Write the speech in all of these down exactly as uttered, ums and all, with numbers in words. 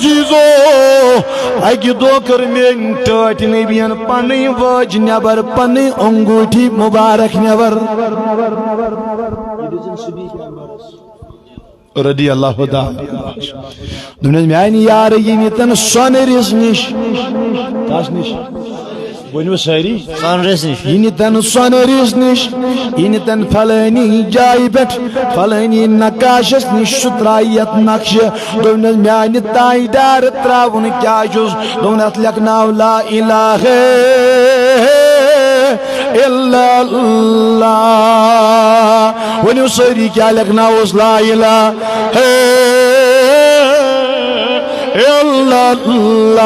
چیزو، اکہِ دۄہ کٔر میٲنۍ ٹٲٹھۍ نبین پنٕنۍ وٲج نٮ۪بر، پنٕنۍ انگوٗٹھی مبارک نٮ۪بر۔ رضی اللہ تعالیٰ۔ دوٚپنس، میانہِ یارٕ، یہِ نِتن سۄنرِس نِش۔ کس نِش؟ ؤنِو سٲری۔ سۄنرِس نِش۔ یہِ نِتن سۄنرِس نِش، یہِ نِتن فلٲنی جایہِ پٮ۪ٹھ، فلٲنی نقاشس نِش، سُہ ترٛایہِ یتھ نقشہٕ۔ دوٚپنس، میانہِ تاجدار ترٛاوُن کیٛاہ چھُس؟ دوٚپُن، اتھ لیکھناو لا الہ الا اللہ۔ ؤنِو سٲری، کیٛاہ لیکھناوُس؟ لا الہ الا اللہ۔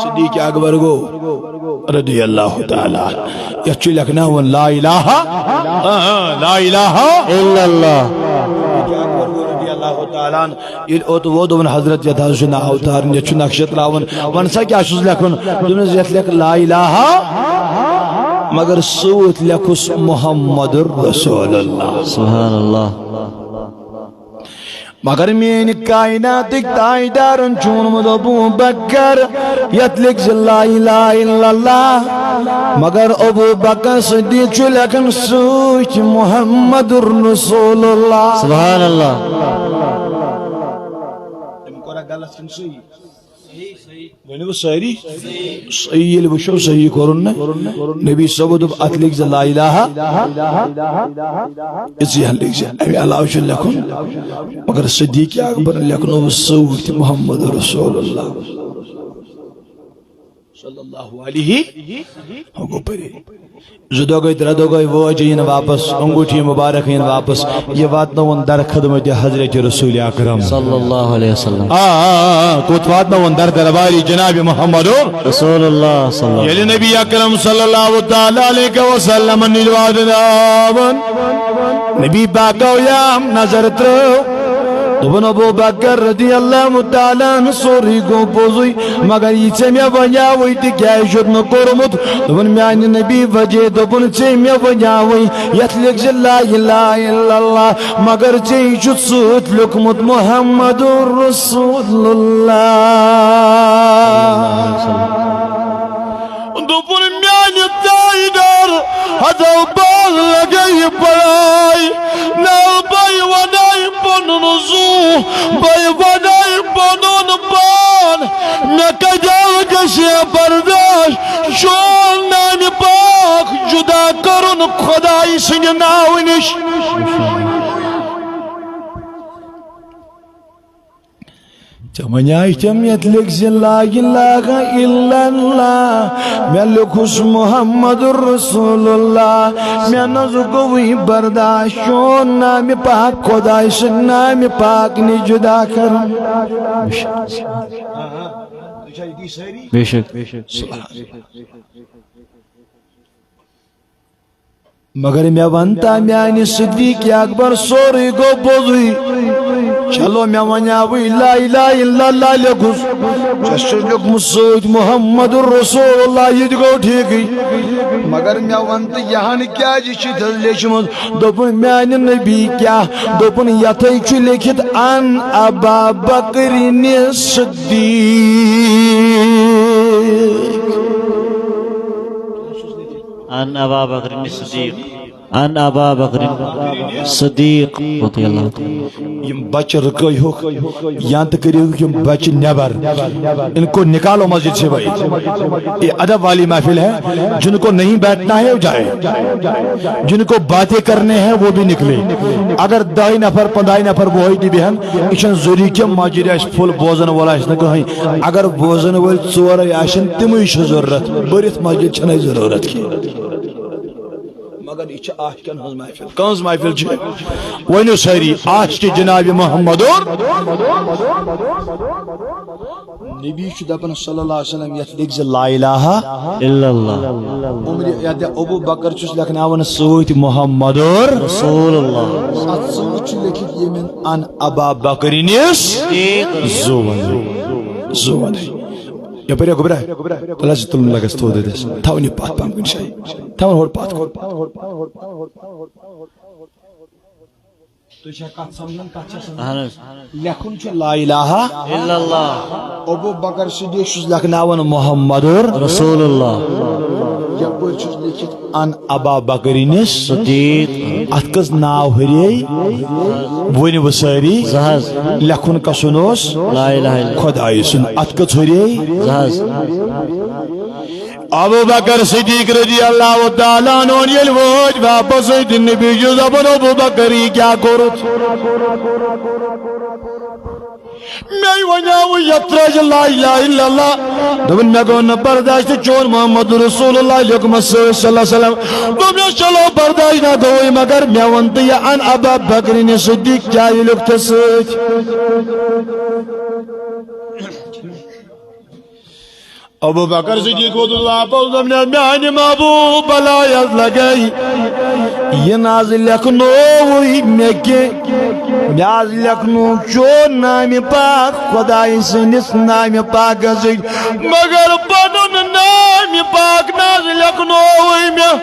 صدیق اکبر گوٚو رضی اللہ تعالیٰ عنہ۔ یتھ چھُ لیکھناوُن لا الہ، آ، لا الہ الا اللہ۔ صدیق اکبر گوٚو رضی اللہ تعالیٰ عنہ۔ ییٚلہِ اوٚت ووت، دوٚپُن، حضرت، یتھ حظ چھُ ناو تارُن، یتھ چھُ نقشہٕ ترٛاوُن۔ وَن سا، کیٛاہ چھُس لیکھُن؟ دوٚپنس، یتھ لیکھ لا الہ، مگر سۭتۍ لیکھُس محمد رسول اللہ۔ سبحان اللہ۔ مگر میٲنۍ کائناتٕکۍ تاجدارن چھُ ووٚنمُت ابو بکر، یتھ لیکھ زِ لا الہ الا اللہ۔ مگر ابو بکر صدیق چھُ لیکھان سۭتۍ محمد رسول اللہ۔ سبحان اللہ۔ تٔمۍ کوٚرا غلط کِنہٕ صحیح؟ ؤنِو سٲری۔ صحیح ییٚلہِ وٕچھو، صحیح کوٚرُن نہ؟ نبی صٲبو دوٚپ، اتھ لیکھ زِ لا الہ، یِژٕے ہن لیکھ زِ۔ امہِ علاوٕ چھُ لیکھُن، مگر صدیق اکبرن لیکھنووُس سۭتۍ محمد رسول اللہ صلی اللہ علیہ۔ ہُہ گوٚو پٔرِتھ۔ زٕ دۄہ گٔے، ترٛےٚ دۄہ گٔے، وٲج یِن واپس، انگوٗٹھی مبارک یِن واپس۔ یہِ واتنٲوُن در خدمت حضرت رسول اکرم۔ صلی اللہ علیہ وسلم۔ آ، آ، آ، کوٚت واتنٲوُن؟ در درباری جناب محمد رسول اللہ صلی اللہ علیہ وسلم۔ ییٚلہِ نبی اکرم صلی اللہ تعالیٰ علیہ وسلم نِش واتنٲوُن، نبی پاکو یام نظر ترٲو۔ دوٚپُن، ابو بکر رضی اللہ تعالیٰ عنہ، سورُے گوٚو پوٚزُے، مگر یہِ ژےٚ مےٚ ونیاوُے، تہِ کیازِ چھُتھ نہٕ کوٚرمُت؟ دوٚپُن، میانہِ نبی وجہ، دوٚپُن، ژےٚ مےٚ ونیاوُے، یتھ لیکھ زِ لا الہ الا اللہ، مگر ژےٚ چھُتھ سۭتۍ لیوٚکھمُت محمد رسول اللہ۔ دوٚپُن، میانہِ تاجدار، ہتو بال لگے یہِ بڑاے، نہ بے وناے پنُن زو، بے وناے پنُن پان۔ مےٚ کتہِ گژھِ برداشت چون نامہِ پاک جدا کرُن خداے سٕنٛدِ ناوٕ نِش؟ ژےٚ وَنیٛاے تٔمۍ یَتھ لیکھ زِ لا الہ الا اللہ، مےٚ لیوٚکھُس محمد رسول اللہ۔ مےٚ نہ حظ گوٚوٕے برداشت چون نامِ پاک خۄداے سٕنٛدِ نامِ پاک نِش جُدا کَرُن۔ بے شک۔ مگر مےٚ وَن تا میانہِ صدیق اکبر، سورُے گوٚو پوٚزُے۔ چلو، مےٚ وَنیٛاوٕے لا الہ الا اللہ لیوٚکھُس، ژےٚ چھُس لیوٚکھمُت سۭتۍ محمد رسول اللہ، یہِ تہِ گوٚو ٹھیٖکٕے۔ مگر مےٚ وَن تہٕ یہِ ہن کیٛازِ چھِ تھٔز لیچھمٕژ؟ دوٚپُن، میانہِ نبی کیٛاہ؟ دوٚپُن، یَتھٕے چھُ لیکھِتھ، ان ابا بکرِ صدیق۔ ان ابا بکر صدیق۔ ان ابا بکر صدیق رضی اللہ تعالیٰ۔ یِم بچہٕ رُکٲیہوکھ، یا تہٕ کٔرِو یِم بچہٕ نٮ۪بر۔ ان کو نکالو مسجد سے بھائی۔ یہ ادب والی محفل ہے، جن کو نہیں بیٹھنا ہے وہ جائے، جن کو باتیں کرنے ہیں وہ بھی نکلے۔ اگر دَہہِ نفر، پنٛداہہِ نفر، وُہے تہِ بیہن، یہ چھُنہٕ ضروری کہ مسجد آسہِ full، بوزن وول آسہِ نہٕ کٕہٕنۍ۔ اگر بوزن وٲلۍ ژورے آسن، تِمٕے چھِ ضروٗرت، بٔرِتھ مسجد چھنہٕ اَسہِ ضروٗرت کینٛہہ۔ مگر یہِ چھِ عاشقن ہٕنٛز محفل۔ کٕہٕنٛز محفل چھِ؟ ؤنِو سٲری، عاشقِ جناب محمدُر۔ نبی چھُ دپان صلی اللہ علیہ وسلم، یتھ لیکھ زِ لا الہ الا اللہ۔ عمر، یتھ ابو بکر چھُس لیکھناوان سۭتۍ محمدُر۔ رسول اللہ۔ اتھ سۭتۍ چھُ لیکھِتھ ییٚمٮ۪ن ان ابا بکرِنِس زُوَن۔ زُوَن۔ یپٲرۍ گوٚبرا، تُل حظ، تُلُن لگس تھوٚد أتھس۔ تھاوُن یہِ پتھ پہم کُنہِ جایہِ۔ تھاوُن ہورٕ پتھ کُن۔ تُہۍ چھا کتھ سمجھان؟ کتھ چھا سمجھان؟ اہن حظ۔ لیکھُن چھُ لا الہ الا اللہ۔ ابو بکر صدیق چھُس لیکھناوان محمد۔ رسول اللہ۔ یپٲرۍ چھُس لیکھِتھ ان ابا بکرینس۔ صدیق۔ اتھ کٔژ ناو ہُرے؟ ؤنِو سٲری۔ زٕ حظ۔ لیکھُن کسُن اوس؟ لا الہ الا اللہ۔ خدایہِ سُنٛد۔ اتھ کٔژ ہُرے؟ زٕ حظ۔ ابو بکر صدیق رضی اللہ تعالیٰ عنہ ییٚلہِ وٲتۍ واپس، أتۍ نبی جی دپان، ابو بکر، یہِ کیٛاہ کوٚرُتھ؟ مےٚ ونیاو یتھ ترٲوزِ لا الہ الا اللہ۔ دوٚپُن، مےٚ گوٚو نہٕ برداشت، چون محمد رسول اللہ لیوٚکھمس سۭتۍ صلی اللہ علیہ وسلم۔ دوٚپنس، چلو برداشت نہ گوٚوُے، مگر مےٚ وَن تہٕ یہِ ان ابا بکرینہِ صدیق کیٛاہ یہِ لیوٚکھتس سۭتۍ؟ ابو بکر صدیق ووتُس واپس، دوٚپنس، میانہِ محبوب بلایس لگے، یہِ نہ حظ لیکھنووُے مےٚ کینٛہہ، مےٚ حظ لیکھنوو چون نامہِ پاک، خدایہِ سٕنٛدِس نامہِ پاکس سۭتۍ، مگر پنُن نامہِ پاک نہ حظ لیکھنووُے مےٚ۔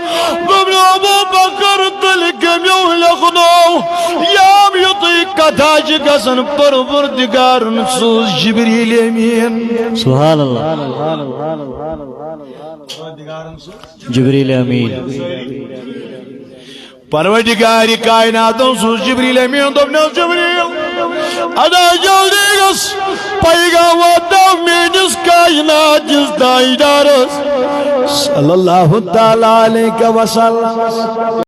دوٚپنس، ابو بکر، تیٚلہِ کٔمۍ لیکھنوو؟ یام یُتُے کتھا چھِ گژھان، پروردگارن سوٗز جبریل امین۔ سبحان اللہ۔ جبریل امین۔ پروردگار کائناتن سوٗز جبریل امین، دوٚپنس، جبریل، ادا جلدی گژھ، پیغام واتناو میٲنِس کائنات کِس تاجدارس صلی اللہ تعالیٰ علیہ وسلم۔